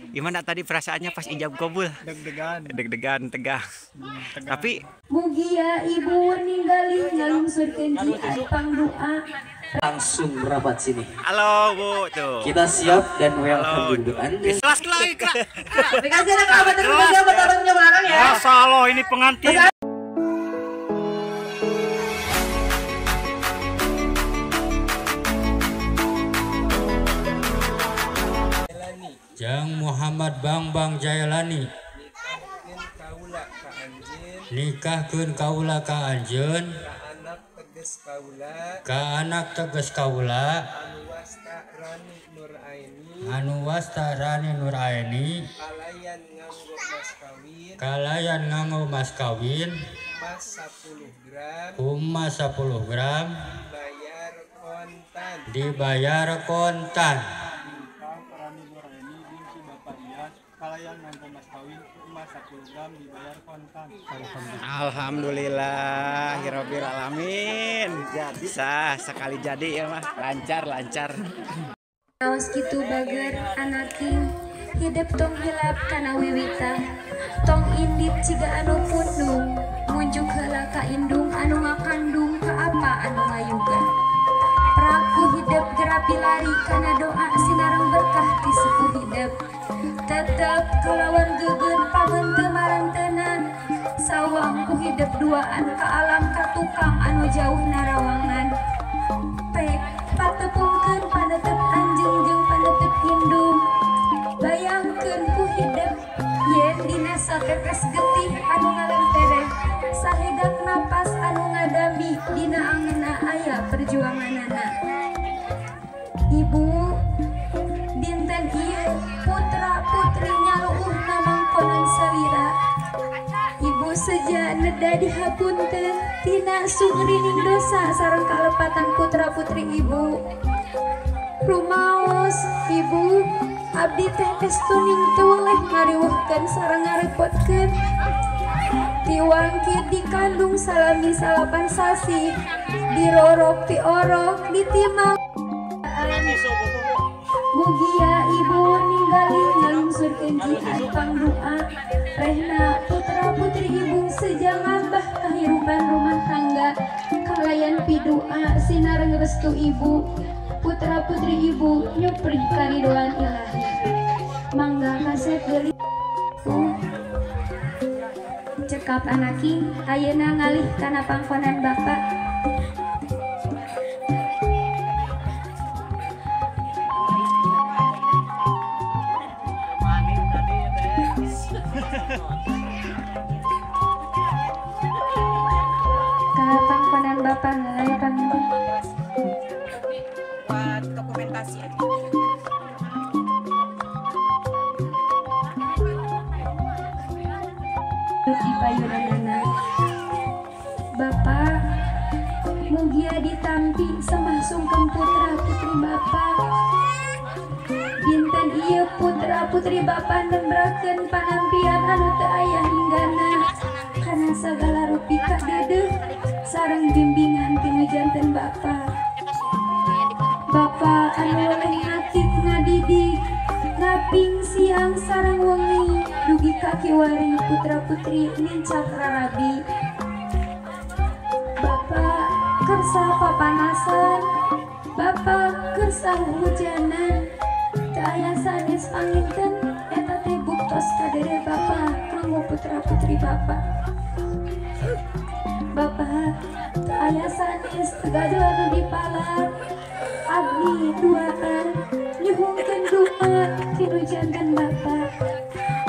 Gimana tadi perasaannya pas ijab kabul? Deg-degan. Deg-degan, tegang. Tegang. Tapi mugia ibu ninggalin ngalungsurkeun jiat pangdoa. Langsung rapat sini. Halo Bu, tuh. Kita siap dan welcome dulu Anda. Kelas lagi, Kak. Dikasih anak kabar terima kasih buat abangnya belakang ya. Masa lo ini pengantin. Jang Muhammad Bangbang Jailani nikahkeun kaula ka anjeun ka anak teges kaula anu wasta Rani Nur Aini kalayan nganggo mas kawin emas 10 gram dibayar kontan. Kalayan nganggo mas kawin emas 10 gram dibayar kontan. Alhamdulillah, hirobbil alamin. Jadi sah sekali jadi ya mah, lancar lancar. Naos kitu bager anaking hidep tong hilap kana wiwitan, tong indit ciga anu pundung, munjuk heula ka indung anu ngakandung ka apa anu ngayuga. Praku hidep gerapi lari kana doa sinareng berkah ti sepuh hidep. Tetep kalawan gegeun pamenteu marantenan, sawang ku hidep duaan ka alam ka tukang anu jauh narawangan. Pek patepungkeun panetep anjeung jeung panetep indung, bayangkeun ku hidep yen dina satetes getih anu ngalentereh, sahedak napas anu ngadami dina angeuna aya perjuanganana. Ibu dinten ieu putra putri nyaluuhna mangkonan salira. Ibu seja neda dihapunten tina sungrining dosa sareng kalepatan putra putri ibu. Rumaos ibu abdi teh estuning teu weleh ngariweuhkeun sareng ngarepotkeun. Tiwangkit dikandung salami salapan sasih, dirorok piorok ditimang. Mugia ibu ninggalin ngalungsurkeun jiat pangdoa, rehna putra putri ibu seja ngambah kahirupan rumah tangga kalayan pidua sinareng restu ibu, putra putri ibu nyuprih karidoan ilahi. Mangga kasep geulis cekap anaking ayeuna ngalih kana pangkonan bapak. Ka pangkonan bapak ngalih panginten buat dokumentasi aja. Di payunanana bapak mugia ditampi semah sungkem putra putri bapak. Dinten ieu putra putri bapak nembrakeun panampian anu teu aya hinggana kana sagala rupi kadeudeuh sareng bimbingan tinu janten bapak. Bapak anu weleh ngatik ngadidik ngaping siang sareng wengi dugi ka kiwari putra putri nincak rarabi. Bapak kersa papanasan, bapak kersa hujanan, teu aya sanes panginten eta teh buktos kadeudeuh bapak kanggo putra putri bapak. Bapak teu aya sanes teu gaduh anu dipalak, abdi duaan nyuhunkeun doa tinu janten bapak.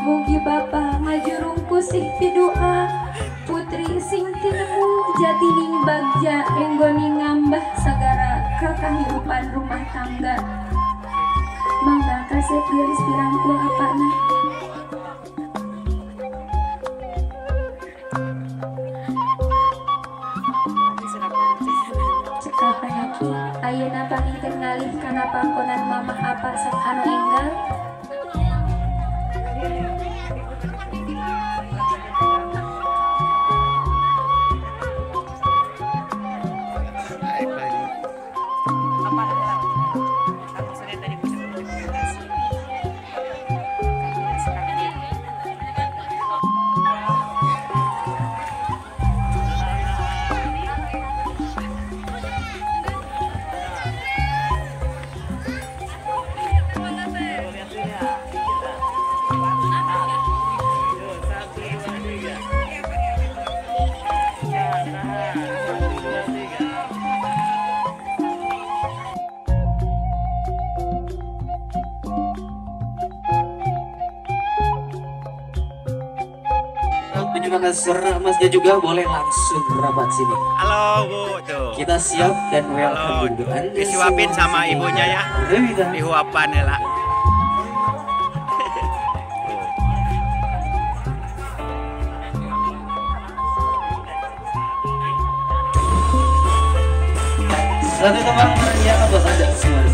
Mugi bapak ngajurung kusih pidua putri sing tinemu jatining bagja enggoni ngambah sagara ka kahirupan rumah tangga. Mangga kasep geulis dirangkul apana. Cekap anaki ayeuna panginten ngalih kana pangkonan mamah apa sok anu enggal. Maksudnya tadi bisa dokumentasi. menyumbangkan suara emasnya juga boleh langsung merapat sini. Halo Bu, tuh. Kita siap dan welcome untuk Anda. Disuapin sama ibunya ya. Dihuapan ya lah. Satu teman yang apa saja semua.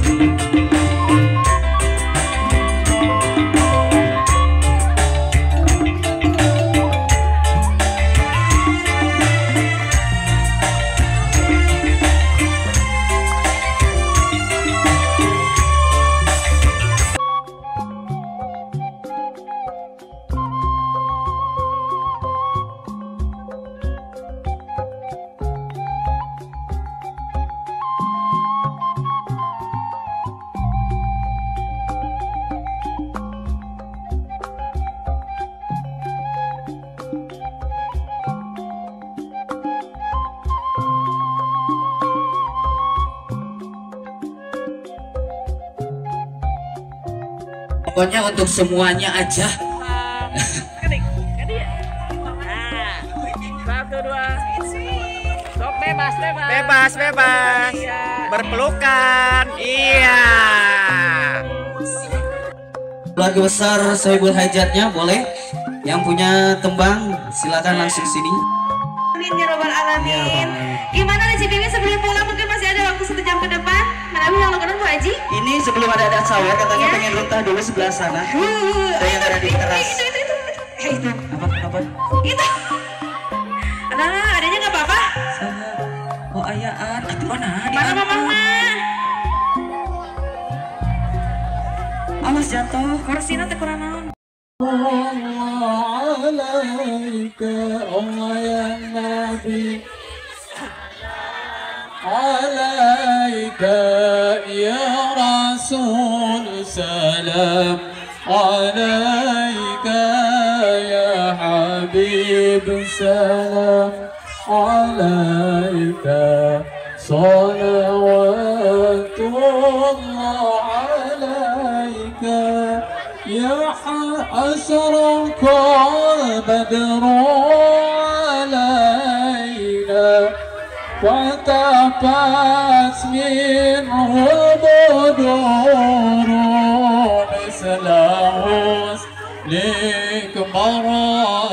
Pokoknya untuk semuanya aja. Nah, 1, 2. Sok bebas, bebas. Bebas, bebas. Berpelukan. Iya. Keluarga besar Sohibul Hajatnya boleh. Yang punya tembang silakan langsung sini. Amin ya robbal alamin. Gimana nih Cipiwi sebelum pulang mungkin masih ada waktu 1 jam ke depan. Mana yang lakukan Bu Haji? Ini sebelum ada sawer katanya ya. Pengen runtah dulu sebelah sana. Itu yang ada di teras. Itu. Apa? Itu. Nah, adanya nggak apa-apa? Oh ayaan, itu mana? Mana mamangnya? Awas jatuh. Kursinya teh kurang naon. Allah alaika Allah ya Nabi alaika ya Rasul salam alaika ya Habib salam alaika salawatullah alaika يا أشرق البدر علينا وتفت منه البدور مثل حسنك ما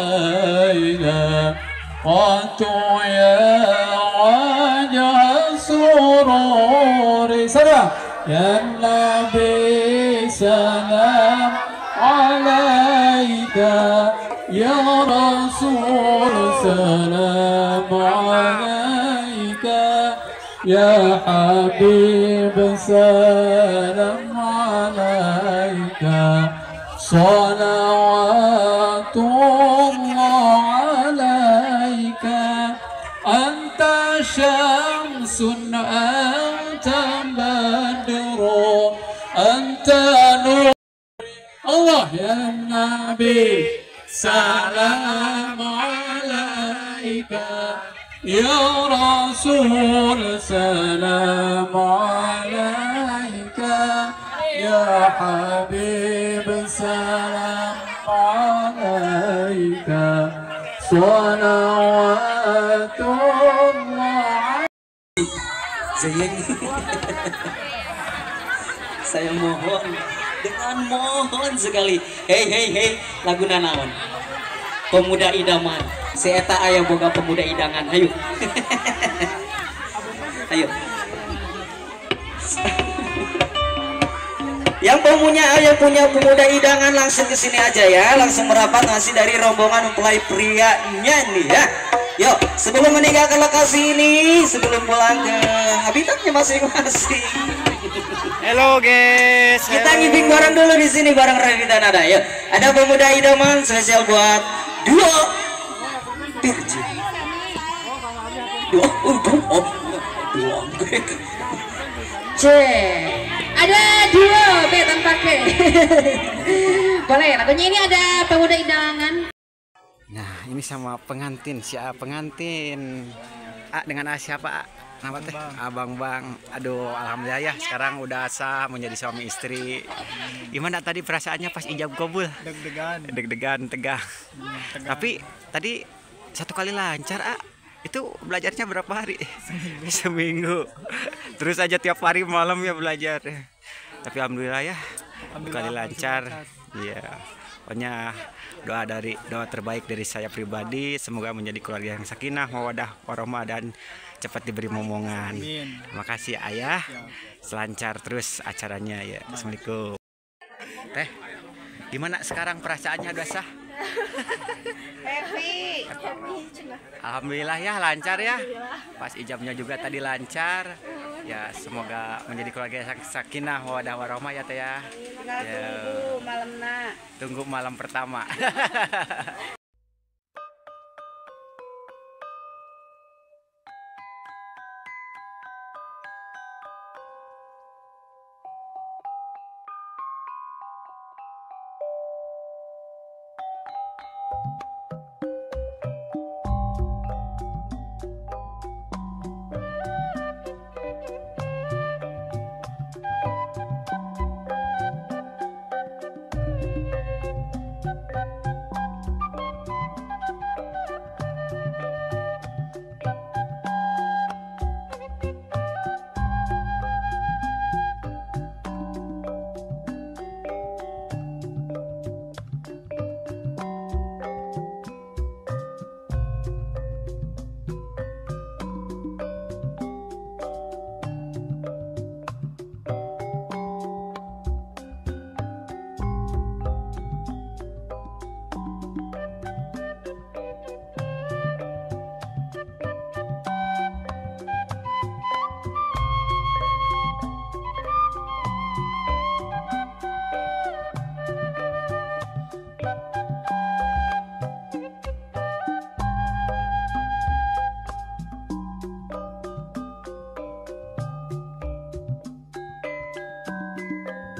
رأينا قد يا وجه سرور سلام يا النبي سلام عليك يا رسول سلام عليك يا حبيب سلام عليك صلوات الله عليك أنت شمس أنت بدر أنت نور الله يا النبي سلام عليك يا رسول سلام عليك يا حبيب سلام عليك صلوات الله. Saya mohon dengan mohon sekali. Hei hei hei, lagu nanaon? Pemuda idaman. Si eta aya boga pemuda idangan. Ayo. Ayo. Yang punya pemuda idangan langsung ke sini aja ya, langsung merapat ngasih dari rombongan mempelai prianya nih ya. Yuk, sebelum meninggalkan lokasi ini, sebelum pulang ke habitatnya masing-masing. Hello guys. Kita ngibing bareng dulu di sini bareng Revita Nada. Yuk, ada pemuda idaman spesial buat duo Pirji. Duo, oh, duo anggrek. C. Ada duo B tanpa K. Boleh, lagunya ini ada pemuda idaman. Nah, ini sama pengantin, si A pengantin. A dengan A siapa A? Nama teh Abang Bang. Aduh, alhamdulillah ya sekarang udah sah menjadi suami istri. Gimana tadi perasaannya pas ijab kabul? Deg-degan. Deg-degan, tegang. Tapi tadi satu kali lancar, ah. Itu belajarnya berapa hari? Seminggu. Seminggu. Terus aja tiap hari malam ya belajar. Tapi alhamdulillah ya, kali lancar. Iya. Pokoknya doa terbaik dari saya pribadi, semoga menjadi keluarga yang sakinah, mawadah, warahmah dan cepat diberi momongan. Terima kasih ayah. Selancar terus acaranya ya. Assalamualaikum. Teh, gimana sekarang perasaannya udah sah? Happy. Alhamdulillah ya, lancar ya. Pas ijabnya juga tadi lancar. Ya, semoga menjadi keluarga yang sakinah, mawadah, warahmah ya teh ya. Ya. Tunggu malam nak. Tunggu malam pertama.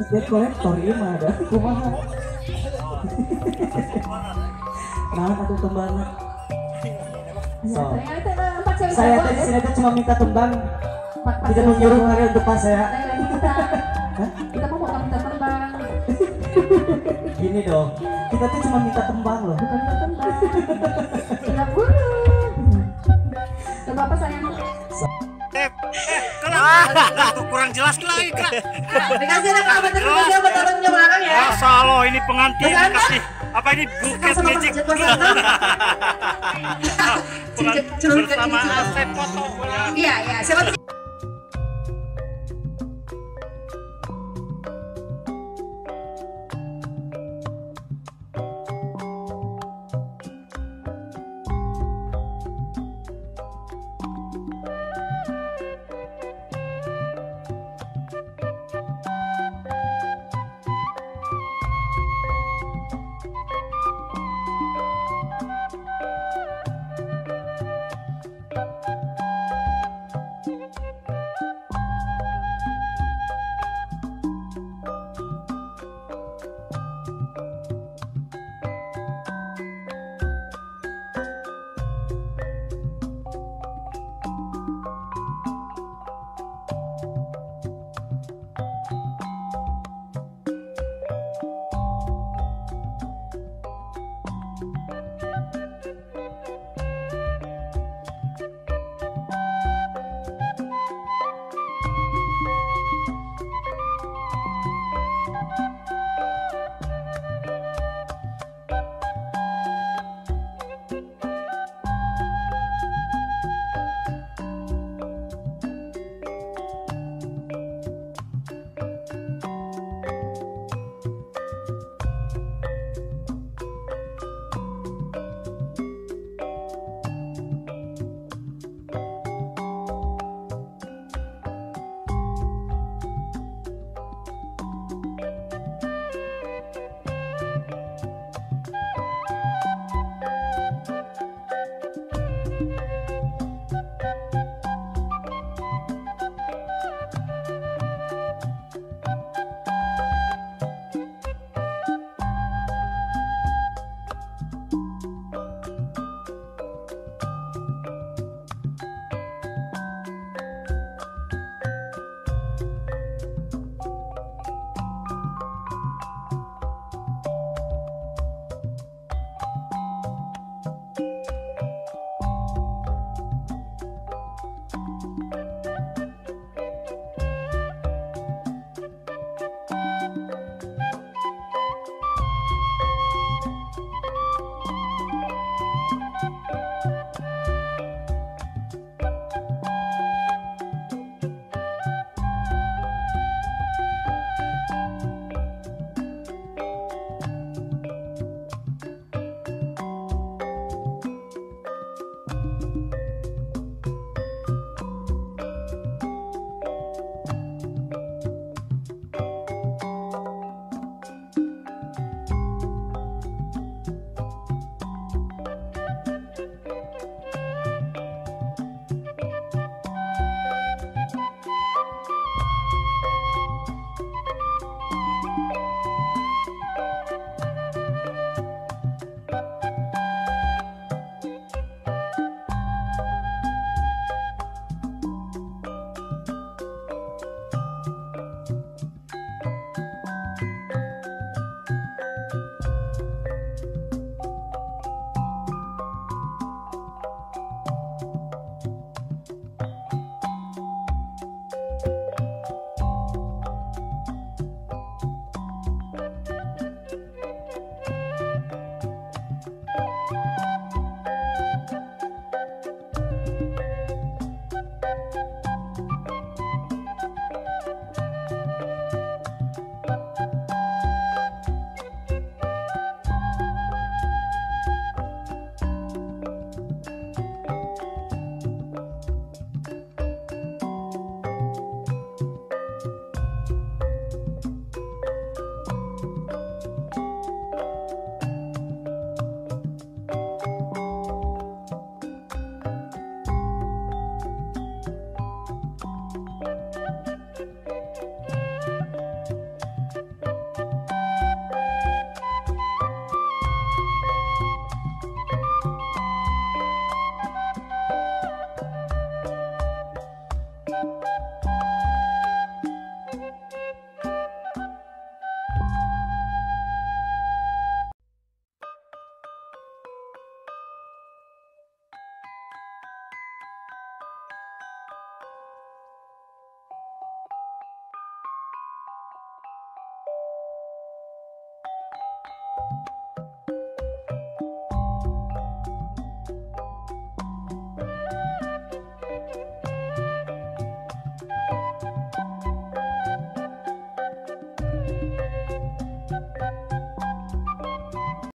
Debt kolektor ieu mah ada kumaha. Naon atuh tembangna? So, saya tadi sini tuh cuma minta tembang, tidak menyuruh kalian untuk pas ya. Kita mau minta tembang. Gini dong, kita tuh cuma minta tembang loh. Bukan minta tembang. Kita buru. Coba apa sayang? Kurang jelas lagi, Kak. Dikasih anak kabar terima kasih buat orang belakang ya. Masa lo ini pengantin dikasih apa ini buket magic. Bersama Asep foto. Iya, iya. Siapa